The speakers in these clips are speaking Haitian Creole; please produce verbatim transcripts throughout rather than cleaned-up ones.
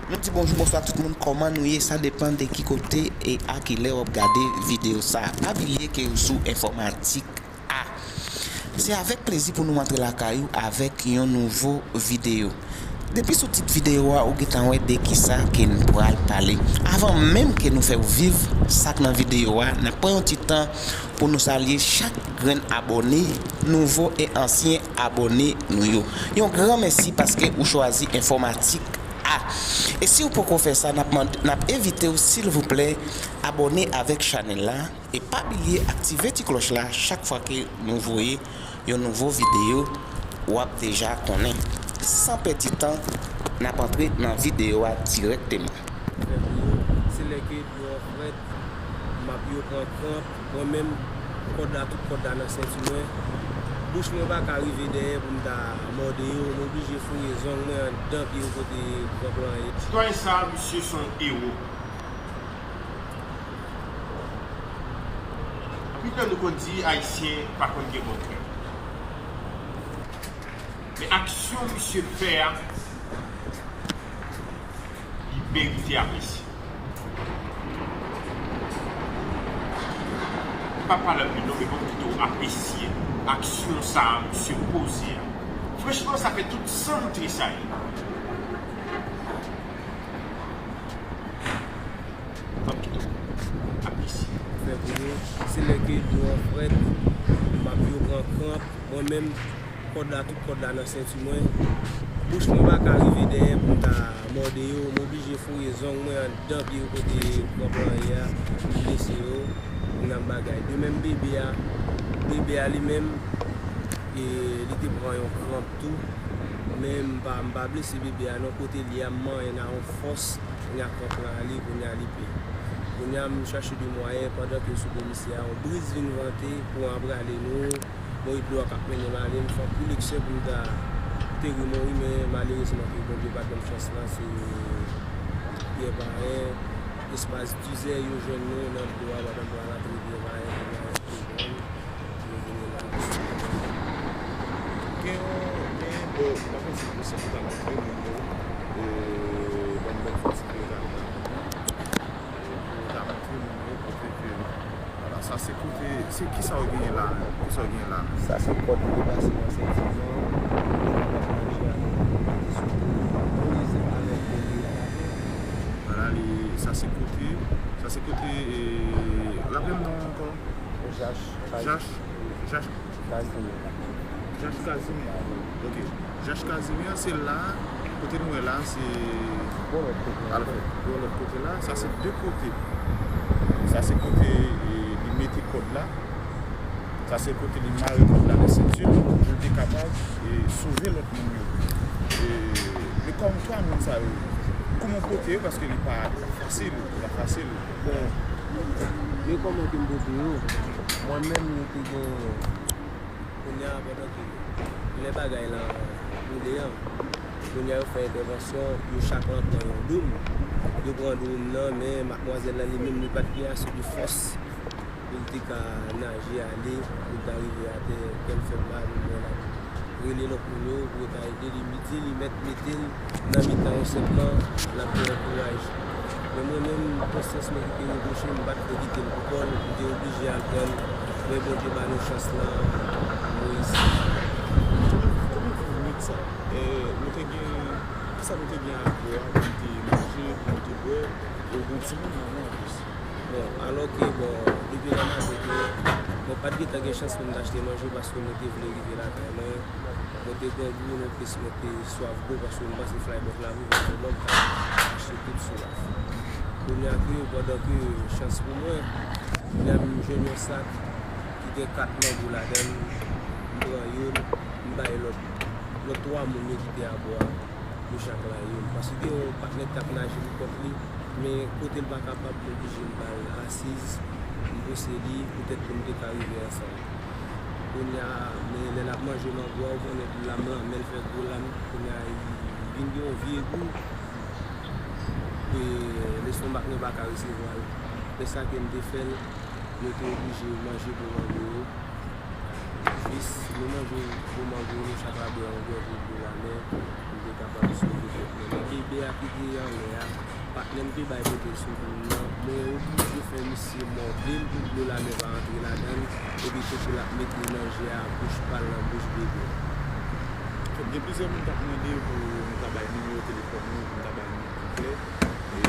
Nou di bonjou, bonswa tout moun, kòman nou ye? Sa depann de ki kote e a ki lè w ap gade videyo sa a. Pa bliye ke ou sou Enfòmatik A. Se avèk plezi pou nou antre lakay ou avèk yon nouvo videyo. Depi sou tit videyo a, ou gentan wè de kisa ke n pral pale. Avan menm ke nou fè w viv sa k nan videyo a, n ap pran yon ti tan pou nou salye chak grenn abòne, nouvo e ansyen abòne nou yo. Yon gran mèsi paske ou chwazi Enfòmatik A. E si w poko fè sa, n ap mand-, n ap envite w, silvouplè, abòne avèk chanèl la. E pa bliye aktive ti klòch la chak fwa ke nou voye yon nouvo videyo, w ap deja konnen. San pèdi tan, n ap antre nan videyo a dirèkteman. Fè pou yo, se lè ke dlo an frèt, m ap yo pran kranp, mwen menm, kòd la, tout kòd la nan senti mwen. Bouch mwen pa ka rive dèyè pou m ta mòde yo, m oblije foure zong mwen anndan pye yo kote kranp lan ye. Sitwayen sa a, misye se yon ewo. Anpil tan nou konn di Ayisyen pa konn gen bon kè. Men aksyon misye fè a, li merite apresye. M pa pale anpil non, men bon, pito apresye aksyon sa a misye poze a. Franchman, sa fè tout san m tresayi. Fè pou yo, se lè ke dlo an frèt, m ap yo pran kranp, mwen menm, kòd la, tout kòd la nan senti mwen. Bouch mwen pa ka rive dèyè pou m ta mòde yo, m oblije foure zong mwen anndan pye yo kote kranp lan ye a, pou m blese yo, pou m nan bagay. De menm bebe a, bebe a li menm, e, li te pran yon kranp tou, men m pa, m pa blese bebe a non, kote li a, m manyen nan yon fòs. Kounye a kranp lan ale, kounye a li pe. Kounye a m chache de mwayen, pandan ke sou komisè a, yon briz vin vante, kouran ap rale nou, mwen dlo a k ap mennen m ale, m fè anpil eksè pou m ta te ri mwen wi, men malerezman ke Bondye pa t ban m chans lan, se Pyè Payen, espas dizè yo jwenn nou nan dlo a, pandan dlo a rale Pyè Payen, kounye a yo pran m. Gen yon, gen, bon, m ap di pou sa pou ta montre moun yo, e, ban m, ban m fè ti vye gade la. E, pou ta montre moun yo kote ke, vwala, sa se kote, se kisa w genyen la menm? Kisa w genyen la? Sa se kòd ki pase nan senti mwen, ki te kapab manje a, ki te sou tou, poze avèk kote a la. Vwala, li, sa se kote, sa se kote, e, raple m non ankò. Jache. Jache. Jache. Kazimye. Jache Kazimye. Ok. Jache Kazimye, se la, kote nou wè la, se bò lòt kote. Alfrèd, bò lòt kote la, sa se de kote. Sa se kote, e, li mete kòd la. Sa se kote li mare kòd la nan senti l, pou l te kapab, e, sove lòt moun yo. E, men kòm twa moun sa yo, kòman w pote yo, paske li pa fasil, li pa fasil. Bon, men kòman ke m pote yo? Mwen menm, yo te gen. Kounye a, pandan ke lè bagay lan boule an, kounye a, yo fè entèvansyon, yo chak lan pran yon doum. Yo pran doum nan, men madmwazèl lan, li menm, li pa t gen ase de fòs pou l te ka naje ale, pou l ta rive atè, kè l fè mal, men l ap rele lòt moun yo pou yo ta ede li, li di li mèt mete l nan mitan yo senpman, l ap gen kouraj. Men mwen menm, konsyans mwen ki te repwoche m, m pa t vle kite l pou kò l, m te oblije al pran l. Men Bondye ba nou chans lan, nou reyisi. Kòman, kòman pou nwit sa? E, nou te gen, kisa nou te gen apre a, pou nou te manje, pou nou te bwè, e ou gen timoun nan men anplis? Bon, alò ke, bon, depi lè maten ke mwen pa t gentan gen chans pou m t achte manje paske mwen te vle rive lakay mwen. Mwen te grangou, non plis mwen te swaf dlo paske m panse flybòk la rive sou mwen, m t ap achte tout swaf. Kounye a ke, pandan ke chans pou mwen, kounye a m jwenn yon sak ki gen kat mango ladan l, m pran youn, m bay lòt, lòt twa moun yo ki te abò a. Yo chak la youn. Paske gen yon patnè k t ap naje pou kont li, men kote l pa kapab, m oblije m ba l asiz, m pouse li, poutèt pou n te ka rive ansanm. Kounye a, men lè l ap manje mango a, ou konnen pou lam lan, men l fè gwo lam, kounye a, li vin gen yon vye gou, e lestomak nou pa ka resevwa l. Men sa ke m te fè l, nou te oblije manje bon mango yo. Jis nou manje bon mango, nou chak la bwè yon gòje dlo amè, nou te kapab sove kòk mwen. Men bebe a ki te anlè a, patnè m te bay kote sou moun nan, mwen oblije fè misye mòde l pou dlo lamè pa antre ladan l, epi tou pou l ap mete nan je a bouch pa l nan bouch bebe a. Gen plizyè moun k ap mande pou nou ta bay nimewo telefòn nou, pou nou ta bay non pi klè. E,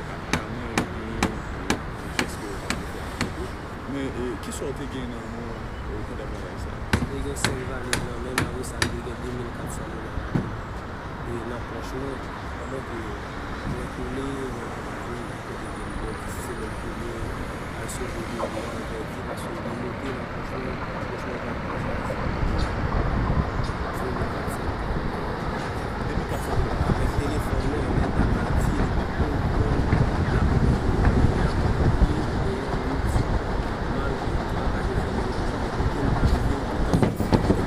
aparamman, yo gen, e, jès ke yo ta vle fè avèk ou. Men, e, kisa w te gen nan men w, e, pandan bagay sa a? M te gen senk valiz nan men m, apre sa, m te gen de mil kat san dola nan men m. E nan pòch mwen, pandan ke mwen kole, mwen pa ka jwenn kote ke m bò ki se lè m kole, al sove bebe a, m pèdi, paske li moute nan pòch mwen, pòch mwen pa t pòch la. De mil kat san dola. Avèk telefòn mwen, men ta pati, li pa konprann, l ap pran, l ap pran, li, li, li, malgre m pa ka jwenn telefòn mwen, kote m pa rive, tout an m fè,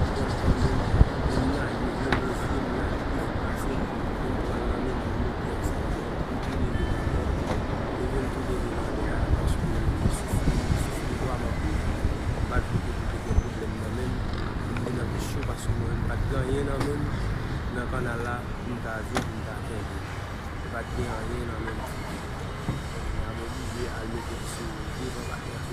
m pran, m pran, m pran, m lage, yo leve m, lage plis pase m, pou m pran l nan men m, pou m moute ansanm avè l, pou m tou leve nan lè a. Leve m tou leve nan lè a, paske m soufri, m soufri vrèman pou li. M pa t vle ke li te gen pwoblèm nan men m, pou m vin anpil cho, paske mwen menm m pa t gen anyen nan men m, nan kannal la, pou m ta di, pou m ta kenbe. M pa t gen anyen nan men m ditou. Kounye a, m oblije al mete l sou devan patnè a.